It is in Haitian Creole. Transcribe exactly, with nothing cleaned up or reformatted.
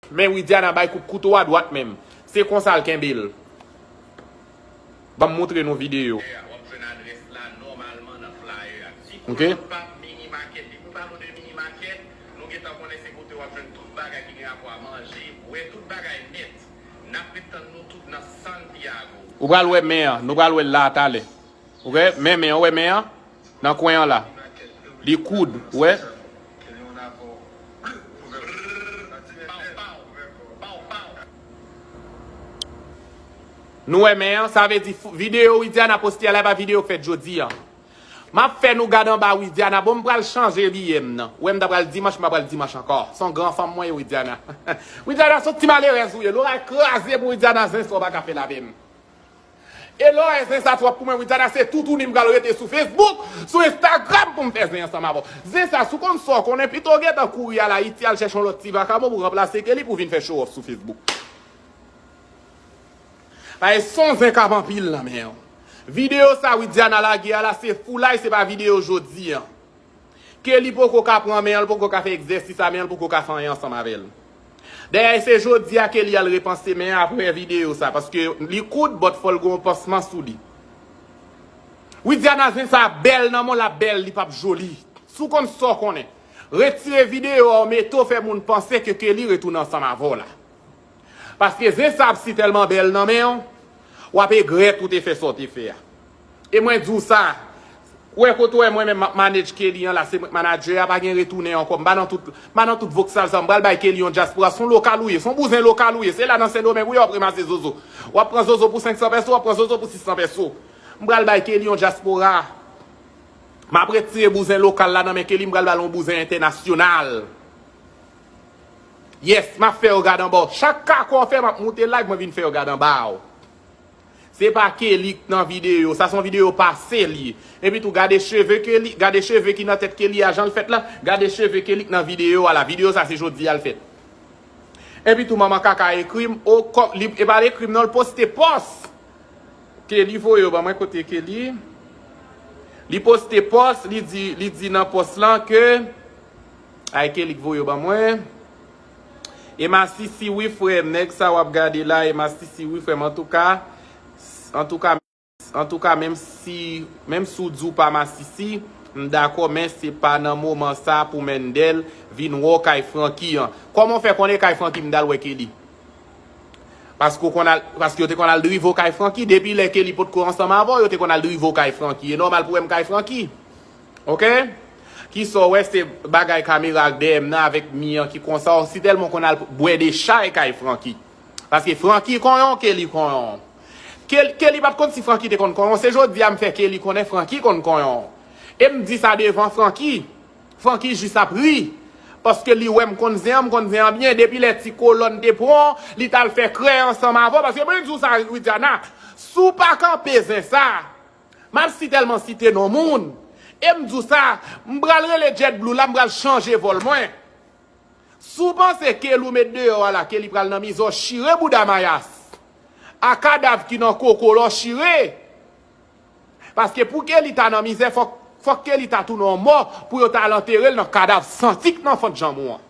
Men Widiana bay kout kouto a dwat menm. Se konsa l kenbe l. Ban m montre nou videyo. W ap jwenn adrès la nòmalman nan flyer a. Si kote w pa mini market, depi w pale w de mini market, nou gentan konnen se kote w ap jwenn tout bagay ki gen rapò a manje, bwè, tout bagay nèt. N ap ret tann nou tout nan Santiago. Ou pral wè men an, nou pral wè l la talè. Ou wè men, men, ou wè men an? Nan kwen an la. Li koud, ou wè? Nou wè men an, sa vle di f- videyo Widiana poste a la, e pa videyo k fèt jodi a. M ap fè nou gade anba Widiana. Bon, m pral chanje biyè m nan. Ou wè m ta pral dimanch, m pa pral dimanch ankò. Se yon gran fanm mwen ye, Widiana. Widiana, se yon ti malerèz ou ye. Loray kraze pou Widiana, zen sa w pa ka fè l avè m. E lè w wè zen sa twòp pou mwen, Widiana, se toutouni m pral rete sou Facebook, sou Instagram pou m fè zen ansanm avè w. Zen sa, si w konn sa w konnen, pito w gentan kouri al Ayiti, al chèche yon lòt ti vakabon pou ranplase Kelly pou vin fè show off sou Facebook. Paske se yon zen k ap anpil nan men w. Videyo sa Widiana lage a la, se foulay, se pa videyo jodi a. Kelly poko ka pran men an, l poko ka fè egzèsis a men an, l poko ka fè anyen ansanm avè l. Dayè, se jodi a Kelly al repanse men an apre videyo sa, paske li koud, but fò l gen yon pansman sou li. Widiana, zen sa bèl nan men w, l ap bèl, li p ap joli. Si w konn sa w konnen. Retire videyo a, w mete w fè moun panse ke Kelly retounen ansanm avè w la. Paske zen sa ap si tèlman bèl nan men w, w ap egrèt ou te fè sa w te fè a. E mwen di w sa, ou wè kote w wè mwen menm m ap manage Kelly an la, se mwen k manadjè a, pa gen retounen ankò. M pa nan tout, m pa nan tout voksal sa, m pral bay Kelly yon dyaspora, se yon lokal ou ye, se yon bouzen lokal ou ye, se la nan Sendomeng ou ye, w ap ranmase zozo. W ap pran zozo pou senk san pèso, w ap pran zozo pou sis san pèso. M pral bay Kelly yon dyaspora. M ap retire bouzen lokal la nan men Kelly, m pral ba l yon bouzen entènasyonal. Yes, m ap fè yo gade anba w. Chak kakò w fè, m ap moute live, mwen vin fè yo gade anba w. Se pa Kelly k nan videyo, sa se yon videyo pase li ye. Epi tou, gade cheve Kelly, gade cheve ki nan tèt Kelly a, jan l fèt la, gade cheve Kelly k nan videyo a la. Videyo sa se jodi a l fèt. Epi tou, manman kaka ekri m, o, kò, li, e pa l ekri m non, l poste pòs. Kelly voye yo ban mwen, kote Kelly? Li poste pòs, li di, li di nan pòs lan ke, ay, Kelly k voye yo ban mwen. E masisi wi frè m, nèg sa w ap gade la, e masisi wi frè m, antouka, antouka, antouka, menm si, menm si w di w pa masisi, m dakò, men se pa nan moman sa pou Mendel vin wè w kay Francky an. Kòman w fè konnen kay Francky m t al wè Kelly? Paske w konn al, paske yo te konn al drive w kay Francky. Depi lè Kelly potko ansanm avè w, yo te konn al drive w kay Francky. E nòmal pou w wè m kay Francky. Oke? Kisa w wè se bagay kamera ak dèyè m nan avèk mi an ki konsa, w sitèlman konn al bwè de chay kay Francky. Paske Francky konyen w, Kelly konyen w. Kel-, Kelly pa t konn si Francky te konn konyen w. Se jodi a m fè Kelly konnen Francky konn konyen w. E m di sa devan Francky. Francky jis ap ri. Paske li wè m konn zen an, m konn zen an byen. Depi lè ti kolòn te pran w, li t al fè krèy ansanm avè w. Paske mwen di w sa, Widiana, si w pa kanpe zen sa, m ap sitèlman site non moun. E m di w sa, m pral rele JetBlue la, m pral chanje vòl mwen. Si w panse Kelly ou met deyò a la, Kelly pral nan mizè w chire bouda mayas. A kadav ki nan koko lò chire. Paske pou Kelly ta nan mizè, fòk, fòk Kelly ta tounen yon mò pou yo ta al antere l nan kadav santi k nan fant janm ou an.